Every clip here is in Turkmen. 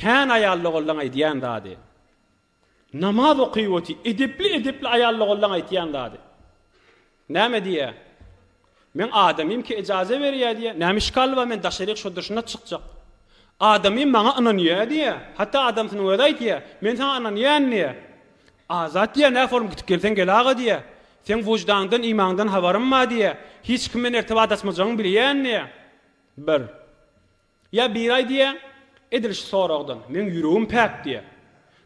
Kän aýal-ogullaň aýdýan zady. Namaz okyp oty, edepli-edepli aýal-ogullaň aýtýan zady. Näme diýýär? Meň adamym ki ejaza berýär diýýär. Näme işgali bar, men daşaryk şo durşuna çykjak. Adamym maňa ynanýar diýýär. Hatda adamsynyň özi aýtýar. Men saňa ynanýan diýýär. Azat diýýär, nä form gidip gelseň gel aga diýýär. Seň wyždandan, imandan habarym bar diýýär. Hiç kim bilen ertibat açmajagyňy bilýän diýýär. Bir. Ýa biri aýdýa, edil şu soragdan, Meň ýüregim päk diýýä.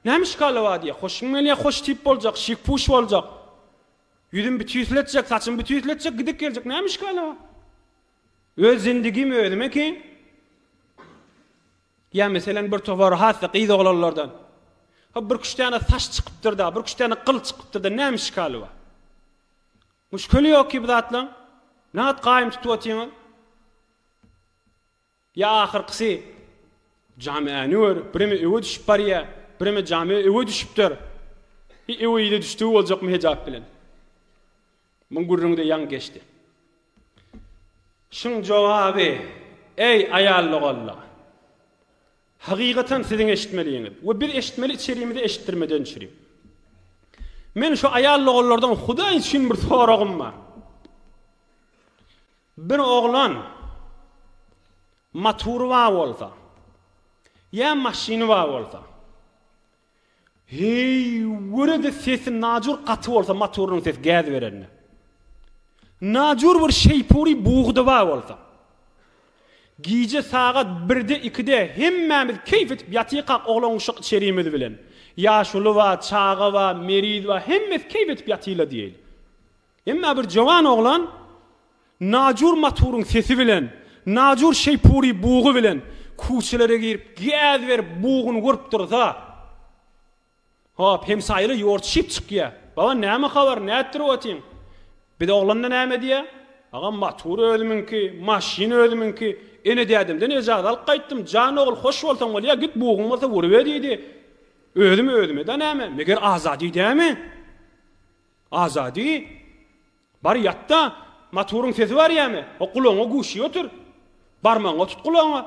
Näme işgali bar diýýä, hoşuň gelýä, hoş tip boljak, şik-puş boljak. Ýüzüm bütüsletjek, saçym bütüsletjek, gidip geljek, näme işgali bar? Öz zindigim özüme ki. Ýa meselem bir topar has-da gyz oglanlardan. Ha bir küş däne saç çykypdyr-da, bir küş däne gyl çykypdyr-da, näme işgali bar? Muşkeli ýok ki bu zatlaň. Näat gaýym tutup otyňyz? Ýa ahyrkysy, jamiäni gör, bireme öwe düşüp barýa, bireme jamiä öwe düşüpdir. Hi öwe ýüze düşdügi boljakmy hejap bilen? Muň gürrüňi-de ýaňy geçdi. Şuň jogaby, eý aýal doganlar! Hakykatan siziň eşitmeliňiz we biz eşitmeli içerimizi eşitdirmeden çüri. Men şu aýal doganlardan Hudaý üçin bir soragym bar. Bir oglan matury bar bolsa, ýa maşyny bar bolsa, heý, görede sesi najur gaty bolsa maturynyň sesi gäz berende. Najur bir şeýpury bugda bar bolsa. Gije sagat birde ikide hemmämiz keýp edip ýatykak oglan-uşak içerimiz bilen. Ýaşuly bar, çaga bar, meriz bar, hemmesi keýp edip ýatyla diýeli. Emma bir jowan oglan Najur maturyň sesi bilen, Najur şeýpury bugy bilen kuçelere girip gäz berip buguny görüp dursa, hop, hemsaýalar ýortuşyp çykýar. Baba näme habar, nätdirip otyň? Biz oglanda näme diýýär? Agam matur özümiňki, maşyn özümiňki, ene-dädemden ejaza alyp gaýtdym, jan ogul hoş bolsaň bolýar, git buguň bolsa uruber diýdi. Özüm özüme-de näme, meger Azady dämi? Azady, bar ýat-da, motoryň sesi barýamy? O gulagyňa guşy otur. Barmagyňa tut gulagyňa.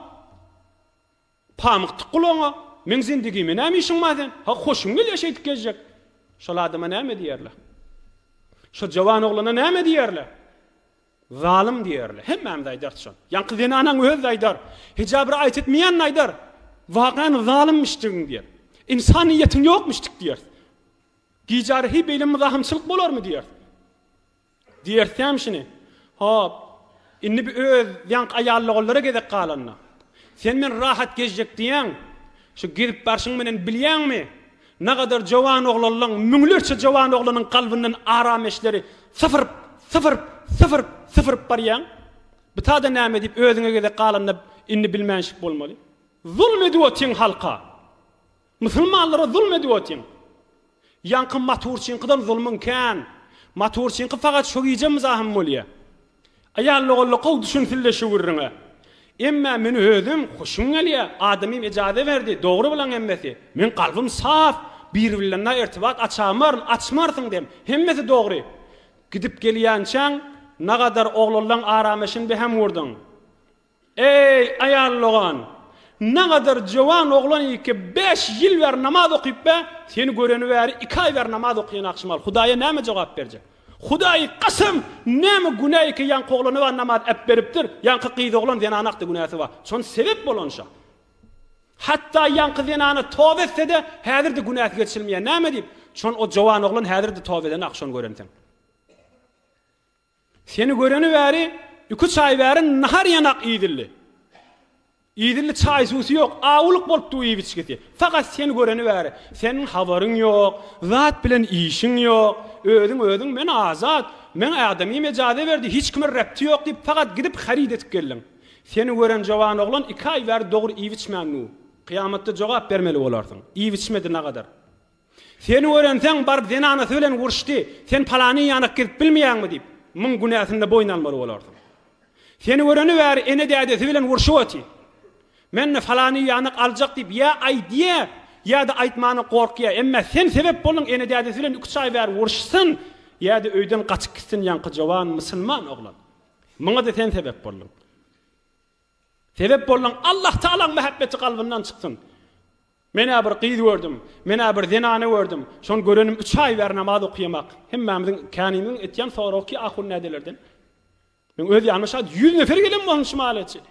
Pamyk tyk gulagyňa. Meň zindigime näme işiň bar sen? Ha, hoşuň gelýär şeýdip gezjek. Şol adama näme diýerler? Şo jawan oglana näme diýerler? Zalym diýerler. Hemmämiz aýdarys şony. Ýaňky zenanaň özi-de aýdar. Hijab raýat etmeýän-de aýdar. Wakan zalymmişdigiň diýer. Ynsanyýetiň ýokmuşdyk diýeris. Gijara heý beýle myzahymçylyk bolarmy diýeris. Diýerisem şuny. Hop, indi bir öz ýaňky aýallogallara gezek galanda. Sen men rahat gezjek diýýäň. Şu gezip barşyň menen bilýäňmi? Nagadar jowan oglanlaň, müňlerçe jowan oglanyň kalbyndan arameşleri sypyryp, sypyryp, sypyryp, sypyryp barýaň. Bu tada näme diýip özüňe gezek galanda indi bilmänşik bolmaly. Zulm edip otyň halka. Musulmanlara zulm edip otyň. Ýaňky maturçyňkydan zulmuň kän. Maturçyňky fakat şo gije myzahym bolýa. Aýal-ogully gowy düşünsinle şu gürrüňe. Emmä men özüm hoşum gelýä. Adamym ejaza berdi. Dogry bulaň hemmesi. Meň kalbym saf. Biri bilen-ä ertibat açamaryn, açmarsyň dem. Hemmesi dogry. Gidip gelýänçäň nagadar oglanlaň arameşini behem urduň. Eý, aýal dogan! Nagadar jowan oglan iki, bäş ýyl bäri namaz okyp be, seni göreni bäri iki aý bäri namaz okaýan akşamal Hudaýa näme jogap berjek? Hudaýy kasam, näme günä iki ýaňky oglana bar namaz äp beripdir, ýaňky gyz oglan zenanakda günäsi bar. Şon sebep bolan şa. Hatda ýaňky zenana toba etse-de, häzir-de günäsi geçilmeýär. Näme diýip? Şon o jowan oglan häzir-de toba edenak şony görenseň. Seni göreni bäri iküç aý bäri nahar ýanak iýdildi. Iýdildi çaý-suwsy ýok, awulyk bolup dur iýip-içgisi. Fakat seni göreni bäri seniň habaryň ýok, zat bilen işiň ýok. Özüň özüň men azat, meň adamym ejaza berdi, hiç kime repti ýok diýip fakat gidip haryt edip geldiň. Seni gören jowan oglan iki aý bäri dogry iýip-içmän dur. Kyýamatda jogap bermeli bolarsyň. Iýip-içmedi nagadar. Seni görenseň, baryp zenanasy bilen uruşdy, sen palany ýanak gezip bilmeýäňmi diýip, muň günäsini-de boýun almaly bolarsyň. Seni göreni bäri ene-dädesi bilen urşup otyr. Men-de falany ýanak aljak diýip, ýa aýdýa, ýa-da aýtmana gorkýa. Emme sen sebäp bolduň, ene-dädesi bilen iküç aý bäri uruşsyn, ýa-da öýden gaçyp gitsin ýaňky jowan musulman oglan. Muňa-da sen sebäp bolduň. Sebäp bolduň, Allah Tagalaň mähebbeti kalbyndan çyksyn. Men-ä bir gyz gördüm, men-ä bir zenany gördüm, şony görenim üç aý bäri namaz okaýamak. Hemmämiziň, känimiziň etýän soragy ki ahun nädelerden? Meň öz ýanyma şaýat ýüz nefer gelen bolsun şu mahala çenli.